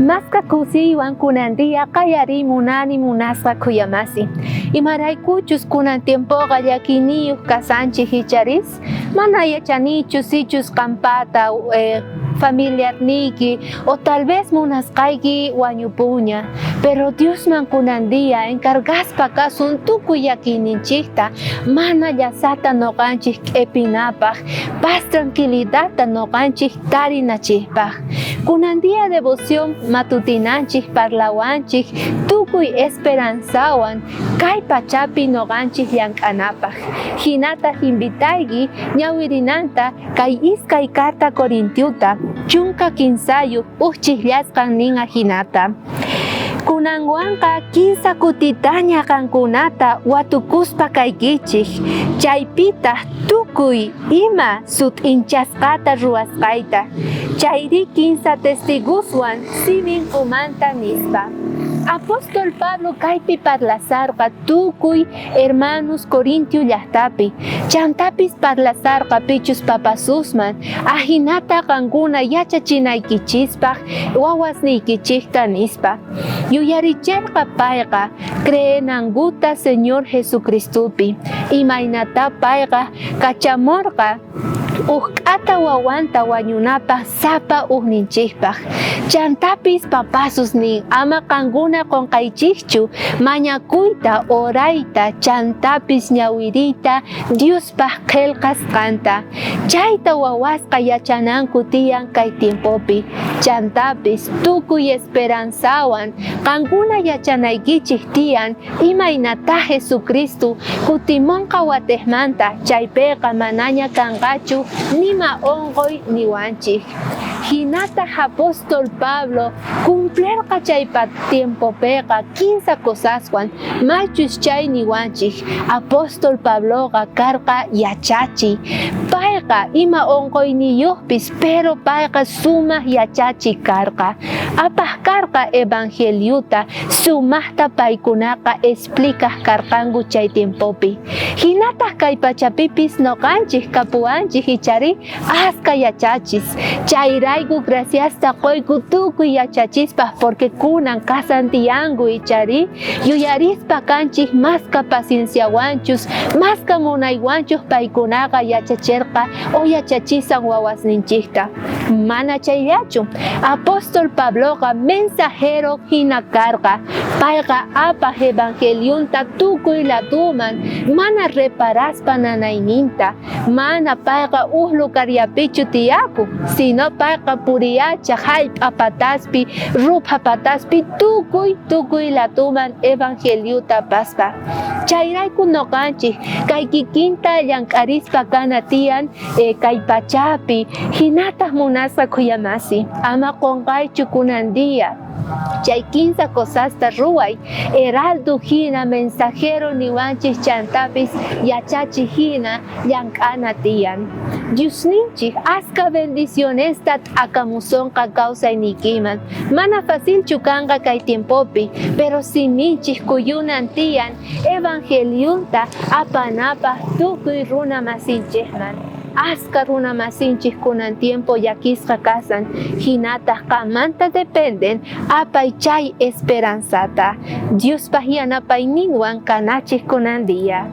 Maska kusiywan kunan día qallariy munani munasqa khuyamasi. Imaraykuchus kunan tiempoqa llakiyniyuq kasanchik icharis, mana yachanichu sichus qampata familiarniyki o tal vez munasqayki wañupunña, pero Diosman kunan día encargaspa kasun tukuy llakiyninchikta mana llasata noqanchik q'epinapaj, paz tranquilidadta noqanchik tarinachikpaj. Kunan día devoción matutinanchik parlawanchik tukuy esperanzawan kay pachapi noqanchik llank'anapaj. Jinataj invitayki ñawirinanta kay iskay carta Corintiota 13 uj chijllasqan nin ajinata. Kunanwanqa kinsa kutitaña qankunata watukuspa kaykichej, chaypitaj tukuy ima sut'inchasqata ruwasqayta, chayrí kinsa testigoswan siminkumanta, nispa. Apóstol Pablo kaypi parlasarqa tukuy hermanos Corintio llajtapi, chantapis parlasarqa pichus papasusman, ajinata qankuna yachachinaykichispaj wawasniykichejta, nispa. Yuyaricherqa payqa creenankuta Señor Jesucristopi, imaynatá payqa kachamorqa uj k'ata wawanta wañunapaj sapa ujninchejpaj. Chantapis papasus nin, ama qankuna qonqaychejchu mañakuyta, orayta, chantapis ñawiriyta Diospaj qhelqasqanta. Chayta wawasqa yachananku tiyan kay tiempopi. Chantapis tukuy esperanzawan qankuna yachanaykichej tiyan imaynatá Jesucristo kutimonqa watejmanta, chaypeqa manaña kanqachu nima onqoy niwanchej. Jinataj apóstol Pablo cumplerqa chay tiempopeqa kinsa cosaswan, maychus chay niwanchej. Apóstol Pabloqa karqa yachachiy. Payqa ima onqoyniyojpis, pero payqa sumaj yachachiy karqa. Apaj karqa evangeliota, sumajta paykunaqa explicaj karqanku chay tiempopi. Jinataj kay pachapipis noqanchej kapuwanchej icharí aska yachachis. Chayrayku graciasta qoyku tukuy yachachispaj, porque kunan kasan tiyanku icharí yuyarispa kanchej maska pacienciawanchus, maska munaywanchus paykunaqa yachacherqa o yachachisan wawasninchejta. Mana chayllachu, apóstol Pabloqa mensajero jina karqa. Payqa apaj evangelionta tukuy ladoman mana reparaspa nanayninta. Mana payqa uj lugarllapichu tiyakoj, sino payqa puriyachaj jallp'a pataspi, rupha pataspi tukuy tukuy ladoman evangeliota apaspa. Chayrayku noqanchej kay kikinta llank'arispa kana tiyan kay pachapi, jinataj munasqa khuyamasi, ama qonqaychu kunan día chay kinsa cosasta ruway, heraldo jina, mensajero niwanchej chantapis yachachej jina llank'ana tiyan. Diosninchej aska bendicionesta t'akamusonqa kawsayniykiman. Mana facilchu kanqa kay tiempopi, pero siminchej kuyunan tiyan evangelionta apanapaj tukuy runa masinchejman. Aska runa masinchej kunan tiempo llakisqa kasan, jinataj qanmanta dependen apay chay esperanzata. Diospaj yanapayninwan kanachej kunan día.